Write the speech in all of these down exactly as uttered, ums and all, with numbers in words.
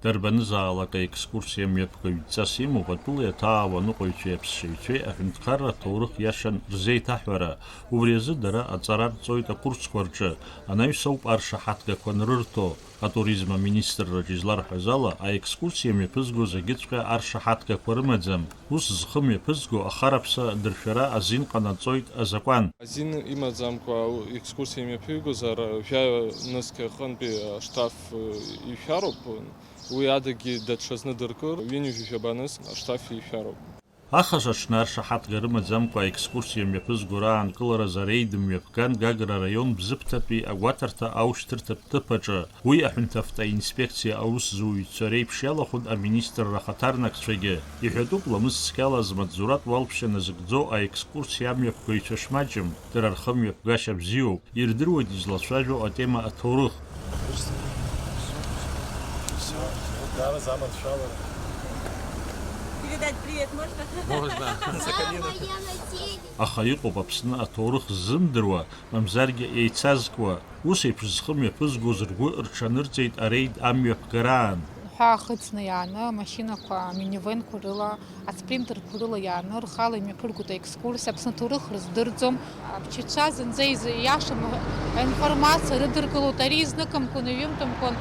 Дарбанызаалак аекскурсиа мҩаԥгаҩ дҵас имоуп атәылеи аҭаауа аныҟәаҩцәеи аԥсшьаҩцәеи аҳәынҭқарра аҭоурых иашан рзеиҭаҳәара. Убри азы дара аҵара рҵоит акурсқәа рҿы, анаҩс ауп аршаҳаҭгақәа анрырҭо. Атуризм аминистрраҿы изларҳәаз ала, аекскурсиа мҩаԥызго зегьыҵәҟьа аршаҳаҭгақәа рымаӡам. Ус зхы мҩаԥызго ахараԥса адыршәара азин ҟанаҵоит азакәан. Азин имаӡамкәа екскурсиа имҩаԥигозар, жәаҩа нызқь аҟынтәи ашҭаф ишәароуп. Уи адагьы даҽазны дыркыр, ҩынҩажәи жәаба нызқь ашҭаф ишәароуп. Ахаша аҽны аршаҳаҭга рымаӡамкәа аекскурсиа мҩаԥызго раанкылараз ареид мҩаԥган Гагра араион Бзыԥҭатәи агәаҭарҭа аушьҭырҭатә ҭыԥ аҿы. Уи аҳәынҭавтоинспекциа аусзуҩцәа реиԥш иалахәын аминистрра ахаҭарнакцәагьы. Иҳәатәуп, ламыс цқьала змаҵзуратә уалԥшьа назыгӡо аекскурсиа амҩаԥгаҩцәа шмаҷым, дара рхы мҩаԥгашьа бзиоуп, ирдыруеит излацәажәо атема аҭоурых. Передать привет можно? Можно. Аха иҟоуп Аԥсны аҭоурых ззымдыруа, мамзаргьы еицазкуа. Ус еиԥш зхы мҩаԥызгоз ргәы рҽанырҵеит ареид амҩаԥгараан. Ҳәа ахыҵны иааны, амашьынақәа, аминивенқәа рыла, аспринтерқәа рыла иааны, рхала имҩаԥыргоит аекскурсиа, Аԥсны аҭоурых рыздырӡом. Аԥсшьацәа зынӡа изы-, ииашам аинформациа рыдыркылоит, ари изныкымкәан, иҩымҭамкәан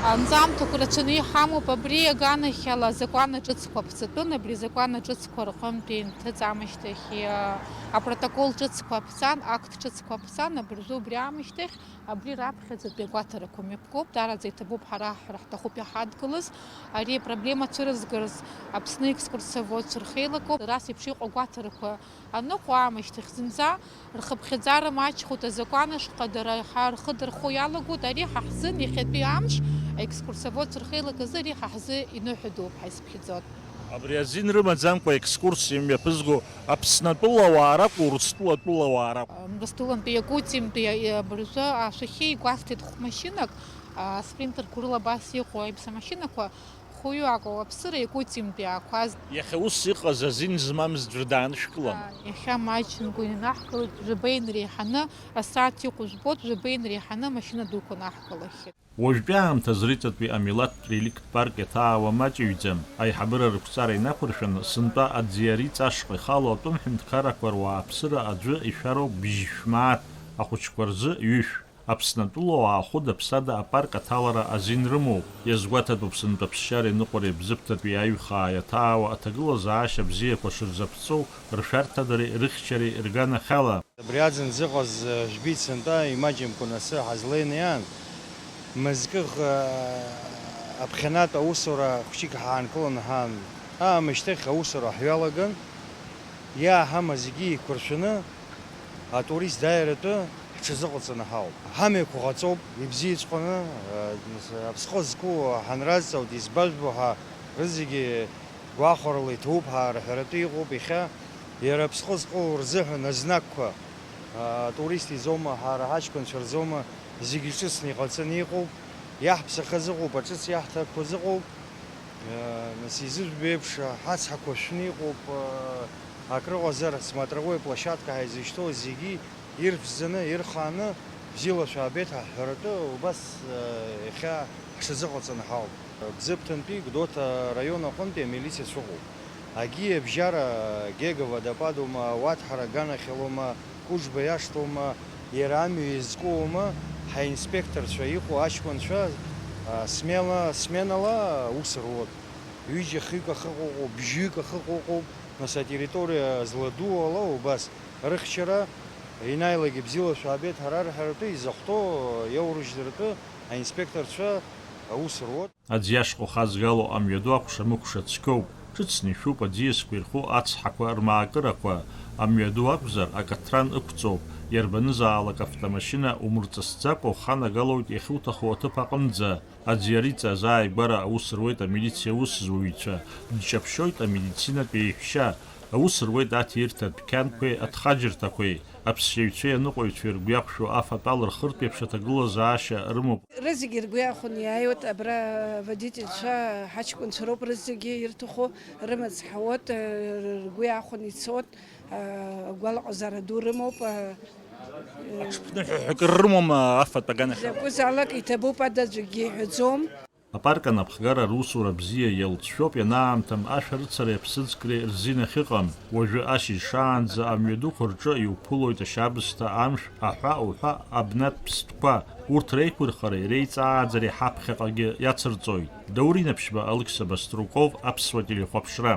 анҵамҭақәа рацәаны иҳамоуп. Абри аганахьала азакәан аҿыцқәа ԥҵатәын, абри азакәан аҿыцқәа рҟынтәи инҭыҵамышьҭахь, иа-, апротокол ҿыцқәа ԥҵан, акт ҿыцқәа ԥҵан, абыржәы убри аамышьҭахь Абри раԥхьаӡатәи агәаҭарақәа мҩаԥгоуп, даараӡа иҭабуп ҳара ҳара ҳҭахуп иҳадгылаз. Ари апроблема цәырызгарц Аԥсны екскурсоводцәа рхеилакоуп, рас еиԥш иҟоу агәаҭарақәа аныҟоу аамышьҭахь зынӡа рхыԥхьаӡара маҷхоит, азакәан ашҟа дара ҳа-, рхы дырхо иалагоит, ари ҳа ҳзын иахьатәи амш аекскурсоводцәа рхеилак азы ари ҳа ҳзы иныҳәа дууп ҳәа исыԥхьаӡоит. Абри азин рымаӡамкәа екскурсиа мҩаԥызго Аԥснатәылауаа ракәу, Урыстәылатәылауаа ракәу? Урыстәылантәи, Иакутиантәи, а, абыржәы ашәахьы игәасҭеит хәмашьынак, а, спринтерқәа рыла абас иҟоу аиԥш амашьынақәа, хәҩык акәу, Аԥсыра Иакутиантәи аақәаз. Иахьа ус иҟаз азин змамыз ӡәыр даанышәкылама? А, иахьа маҷымкәа инанаҳкылеит, жәаба инреиҳаны, асааҭ иҟоу жәбоит, жәаба инреиҳаны амашьына дуқәа наҳкылахьеит. Уажәтәи аамҭазы Рыҵатәи амилаҭтә реликттә парк иаҭаауа маҷыҩӡам. Аиҳабыра рықәҵара инақәыршәаны, сынтәа Аӡиариҵа ашҟа ихало атәым ҳәынҭқаррақәа руааԥсыра аӡәы ишәароуп бжь шәмааҭ, ахәыҷқәа рзы ҩышә. Аԥснатәылауаа хәыда-ԥсада апарк аҭалара азин рымоуп. Иазгәаҭатәуп сынтәа аԥсшьареи аныҟәареи Бзыԥҭатәи аҩхаа иаҭаауа аҭагылазаашьа бзиақәа шырзаԥҵоу ршәарҭадареи рыхьчареи рганахьала. Абри аӡын зыҟаз, э, жәбеит сынтәа, имаҷымкәа асы ҳазлеины иаан, мызкы ӷ-, аԥхьанатә аусура хәҷык ҳаанкыланы ҳаан, аамышьҭахь аусура ҳҩалаган, иааҳама зегьы еиқәыршәаны, атурист дааиратәы ҳҽазыҟаҵаны ҳауп. Ҳамҩақәа ҟаҵоуп, ибзиаҵәҟьаны, э, аԥсҟы зқәу ҳанразҵаауеит, избажәбо ҳәа рызегьы гәахәарала иҭоуп ҳәа рҳәаратәы иҟоуп иахьа. Иара аԥсҟы зҟоу рзыҳәан азнакқәа, а, атурист изоума, ҳара ҳаҷкәынцәа рзоума, зегьы ҿыцны иҟаҵаны иҟоуп. Иаҳԥсахыз ыҟоуп, аҿыц иаҳҭақәаз ыҟоуп. А, нас изыжәбо еиԥш, ҳацҳақәа шәны иҟоуп, а, акрыҟазар, смотровой площадка ҳәа изышьҭоу зегьы ирфзаны, ирхааны, бзиала шәаабеит ҳәа ҳҳәаратәы убас, а, иахьа ҳҽазыҟаҵаны ҳауп. Бзыԥҭантәи Гәдоуҭа араион аҟынтәи амилициа шәыҟоуп. Агьи абжьара Гега водопадума, Уаҭҳара аганахьалоума, Кәыџба иашҭоума, иара амҩа иазкуоума, ҳаинспекторцәа иҟоу аҷкәынцәа, а, смела, сменала аус руоуп. Ҩыџьа-хҩык ахы ыҟоуп, бжьҩык ахы ыҟоуп, нас атерриториа зладуу ала убас рыхьчара, еинаалак бзиала шәаабеит ҳәа рарҳәаратәы, изахәҭоу иаурыжьдаратәы аинспекторцәа аус руоуп. Аӡиа ашҟа ухазгало амҩаду акәша-мыкәша цқьоуп, ҿыцны ишәуп аӡиасқәа ирху ацҳақәа рмаакырақәа. Амҩаду акәзар, акаҭран ықәҵоуп, иарбанызаалак автомашьына умырҵысӡакәа уханагалоит иахьуҭаху аҭыԥ аҟынӡа. Аӡиариҵа азааигәара аус руеит амилициа аусзуҩцәа, дҷаԥшьоит амедицинатә еиҳәшьа, аус руеит аҭирҭа адәқьанқәеи аҭхаџьырҭақәеи. Аԥсшьаҩцәеи аныҟәаҩцәеи ргәы иақәшәо афатә ала рхыртә еиԥш аҭагылазаашьа рымоуп. Рызегьы ргәы иахәаны иааиуеит, абра аводительцәа ҳаҷкәынцәа роуп, рызегьы ирҭаху рымаҵ ҳауеит, ргәы иахәаны ицоит, агәалаҟазаара ду рымоуп. Аҽԥныҳәа ҳәа акыр рымоума афатә аганахьала? Закәызаалак иҭабуп, ада аӡәгьы иҳәаӡом. Апарк анапхгара русура бзиа иалҵшәоуп, ианаамҭам ашәарыцареи аԥсыӡкреи рзин ахьыҟам. Уажәы ашьыжь шаанӡа амҩадуқәа рҿы иуԥылоит ашьабсҭа, амшә, аҳәа уҳәа абнатә ԥстәқәа. Урҭ реиқәырхареи реиҵааӡареи ҳаԥхьаҟагьы иацырҵоит. Даур Инаԥшьба, Алықьса Баструков, Аԥсуа телехәаԥшра.